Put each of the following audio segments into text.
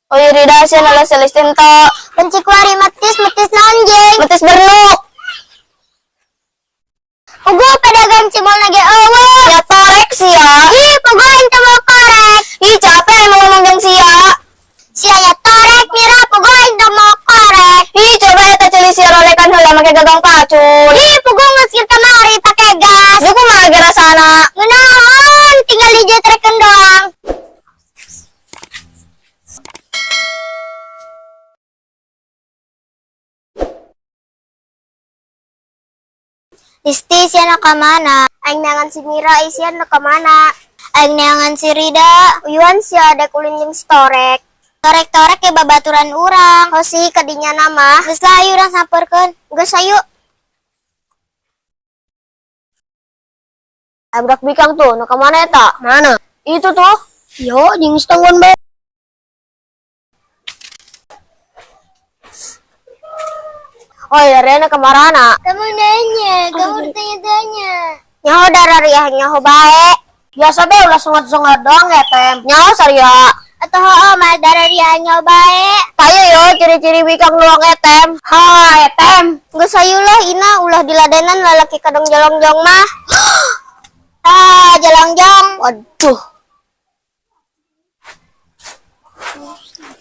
Oy, Rida, siya nala sa listinto. Benci kuari metis metis naon jeng. Metis bernuk. Pugu pedagang cimol nage eueuh. Ya torek sia. Ih, pugu aing teu mau korek. Ih, capek emang ngomong jeung sia. Sia ya torek mira pugu aing teu mau korek. Ih, coba eta ceuli sia rolekan heula make gagang pacul. Ih, pugu geus kieu kamari pake gas. Lu kumaha ge rasana? Ngeunaheun tinggal dijetrekeun doang. Isti sia na ka mana? Aing neangan si Mira, ih sia na ka mana? Aing neangan si Rida, uyuan sia dek ulin jeung si Torek. Torek-torek ke babaturan urang. Oh sih kadinya nama. Geus lah ayo urang sampeurkeun. Geus ayo. Abrak bikang tuh, nu ka mana eta? Mana? Itu tuh. Yo, jeung setenggon bae. Oh, ya Rena kemarana? Kamu nanya, kamu ditanya-tanya. Nyaho darariah nyaho bae. Biasa be ulah songot-songot doang ya, Tem. Nyaho saria. Atau heueuh mah darariah nyaho bae. Tayo yo ciri-ciri bikang nuang etem. Ha, Tem. Geus ayo lah Ina ulah diladenan lalaki kadang jolongjong mah. Ah, jolongjong. Waduh.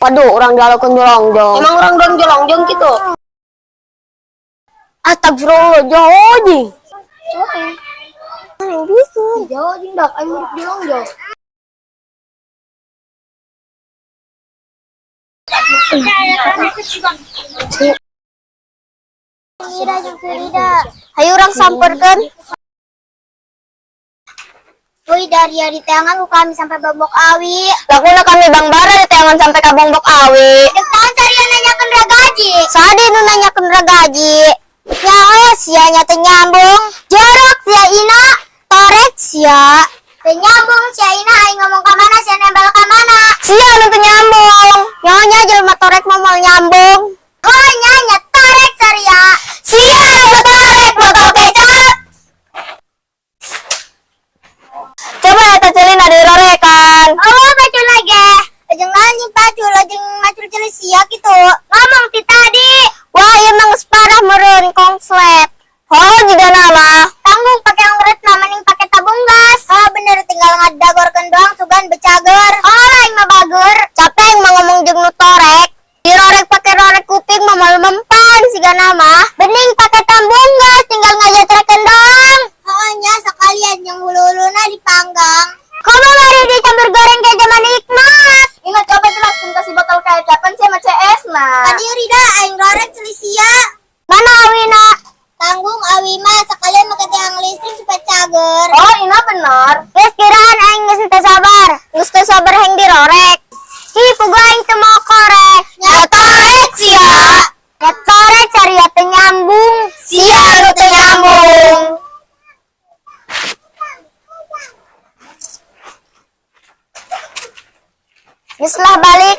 Waduh, orang dialakukan jolongjong. Emang orang doang jolongjong gitu. Astagfirullah, jauh jing. Yang bisa. Jauh jeung dak aing mirip jolongjong. Mira jeung si Rida. Hayu urang sampeurkeun. Woi dari hari tangan ku kami sampai babok awi. Lakuna kami Bang Bara di tangan sampai ka Bongbok Awi. Dek tahan sarian nanyakeun ragaji. Sade nu nanyakeun ragaji. Nyaho sia nya teu nyambung. Jorok sia Ina, torek sia. Teu nyambung sia Ina aing ngomong ka mana sia nembel ka mana. Sia nu teu nyambung. Nyonya jelema torek mah moal nyambung. Oh nya nya torek saria. Sia nu torek botol kecap. Coba eta ceulina dirorekan. Oh, pacul lagi. Ujung anjing pacul, ujung macul ceuli sia gitu. Ngomong ti tadi. Wah, emang geus parah meureun konslet. Oh, juga nama. Tanggung pakai anggrek mah mending pakai tabung gas. Oh, bener tinggal ngadagorkeun doang sugan becager. Oh, lain mah bager. Capek yang mah ngomong jeung nu torek. Dirorek pakai rorek kuping mah moal mempan siga nama. Bening pakai tabung gas tinggal ngajatrekeun doang. Oh, nya sekalian yang hulu-huluna dipanggang. Komo mari dicampur goreng kayak zaman nikmat. Ingat coba jelaskan kasih botol kecapan sih sama CS nah. Tadi Rida aing rorek celisia. Mana awina? Tanggung awi mah sekalian make tiang listrik supaya cager. Oh, Ina benar. Geus kiraan aing geus teu sabar. Geus teu sabar heng dirorek. Hi pugu aing teu mau korek. Ya torek sia. Ya torek saria teu nyambung. Sia nu teu nyambung. Geus lah balik.